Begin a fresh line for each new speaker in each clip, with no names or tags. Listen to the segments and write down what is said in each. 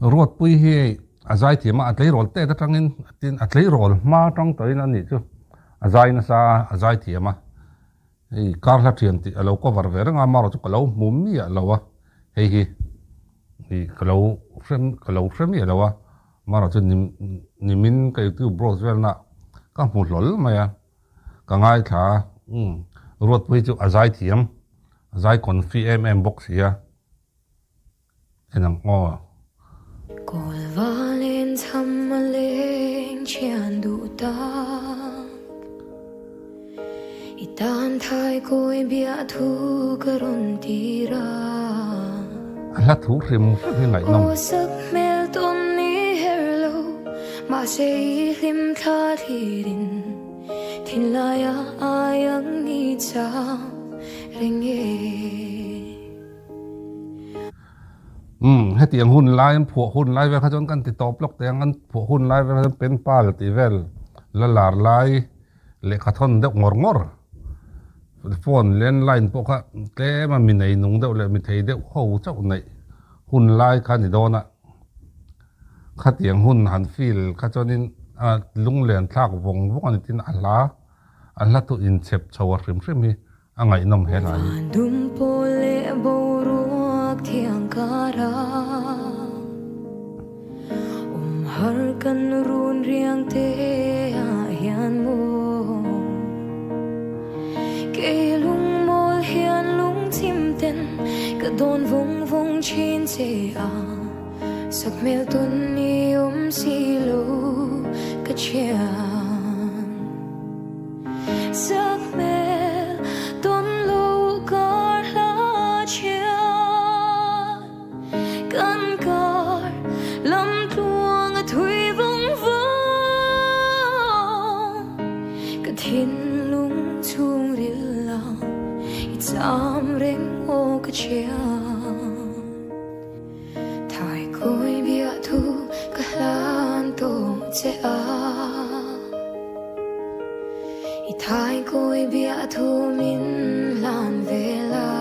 Ruatpui hi hei a zai thiam a, a tleirawl tet atangin tin a tleirawl hma atang tawhin a nih chu a zai nasa a, a zai thiam a. Hei kar hla thian tih a lo cover ve reng a, amaherawhchu ka lo hmu miah lo a, hei hi ih ka lo hre ka lo hre miah lo a, amaherawhchu ni nimin ka youtube browse velna ka hmu hlawl mai a. Ka ngaithla a, umm Ruatpuii chu a zai thiam, a zai confi em em bawk si a, en ang aw.
Kawl valen cham a leng thian duh tak, i tan thai kawi biah thu ka rawn tir a.
A hla thu hrim hrim hi ngaihnawm.
Aw sak hmel tawn ni her lo, mahse i hlim thla thlirin thinlaia ai ang ni chang reng e.
Umm, hetiang hun lai an phuah hun lai vel kha chuan kan ti tawp lawk teh ang, an phuah hun lai vel kha chuan pen pal tih vel la lar lai lehkha thawn deuh ngawr ngawr, phone landline pawh kha tlem a mi nei nung deuh leh mi thei deuh ho chauh neih hun lai kha a ni dawn a. Khatiang hun han feel kha chuanin a lunglen thlak vawng vawng a ni tin a hla a hla thu inchhep chho a hrim hrim hi a ngaihnawm he hla hi.
Van dum pawl leh boruak thiang kara awm har kan run riang te ah hian maw Kei lungmawl hian lungchim ten ka dawn vawng vawng thin che a. Sak hmel tun ni awm si lo ka thian. Sak hmel tawn lo kar hla thian. Kan kar lam tluang a thui vawng vawng. Ka thinlung chhungril lang i cham reng aw ka thian. Thai kawi bia thu ka hlan tawh che a, I thai kawi bia thu min hlan ve la.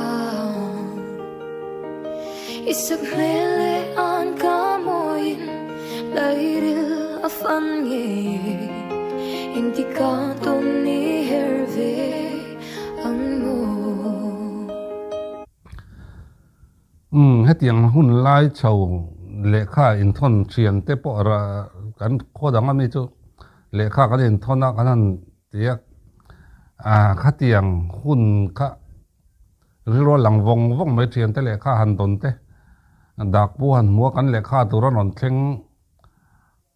I sak hmel leh an ka mawiin lairil a fan ngei engtika tawn ni her ve ang maw.
Umm, hetiang hun lai chho lehkha inthawn thian te pawh kan khaw dang ami chu lehkha kan inthawn a kan han ti a, ah khatiang hun kha rilru a lang vawng vawng mai thian te lehkha han dawn te, dak pu han hmu a kan lehkha tur a rawn thleng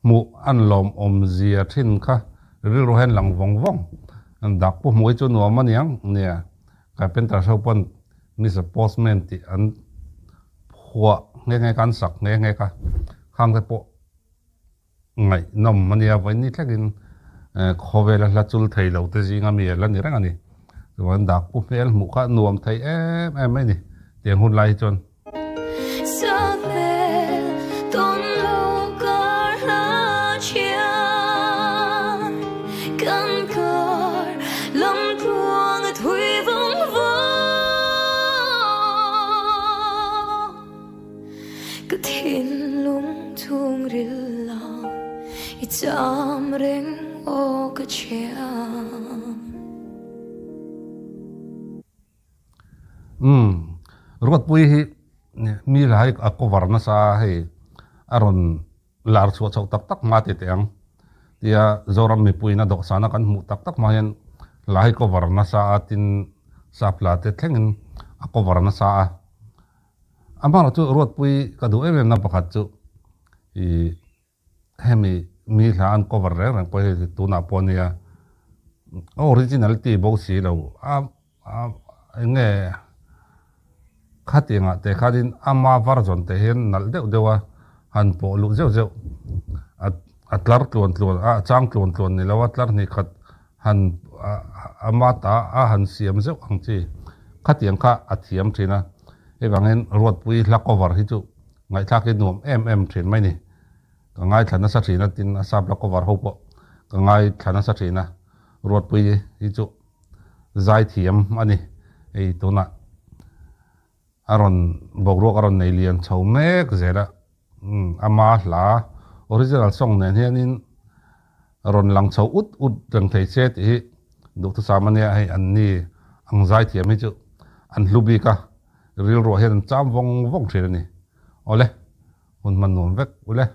hmuh an lawmawm zia thin kha rilru hian lang vawng vawng. Dak pu hmuh hi chu nuam a niang nia, Carpenter ho pawn Mister Postman tih an phuah nghe nghe kha an sak nghe nghe kha khang te pawh ngaihnawm a nia vawiin ni thlengin khawvela hla chul thei lo te zinga mi a la ni reng a ni. Chuan dak pu hmel hmuh kha nuam thei em em mai a ni tiang hun lai hi chuan. Umm Ruatpui hi mi lai a cover nasa a hei a rawn lar chhuah chhoh tak tak hma ti teh ang tia Zoram mipuiin a dawhsan a kan hmuh tak tak hma hian lai cover nasa a tin sapla te thlengin a cover nasa a amaherawhchu Ruatpui ka duh em em na pakhat chu ih Hemi mi hla an cover reng reng pawh hei tunah pawh nia a original ti bo si lo a a eng nge khatiangah te khanin ama version te hian nalh deuh deuh a han pawh luh zeuh zeuh a a tlar tluan tluan a chang tluan tluan ni lo a tlar hnih khat han ama ta a han siam zeuh ang chi khatiang kha a thiam thin a hei vangin Ruatpui hla cover hi chu Ngaihthlak hi nuam em em thin mai ni. Ka ngaithla nasa thin a, tin a sap la cover ho pawh ka ngaithla nasa thin a, Ruatpui hi chu zai thiam a ni. Hei tunah a rawn boruak a rawn nei lian chho mek zel a, Ama hla original song nen hianin rawn lang chho ut ut reng thei se tih hi duhthusam a nia, hei an ni ang zaithiam hi chu an hlu bik a, rilruah hian an cham vawng vawng thin a ni. Awle, hun hman nuam vek ule.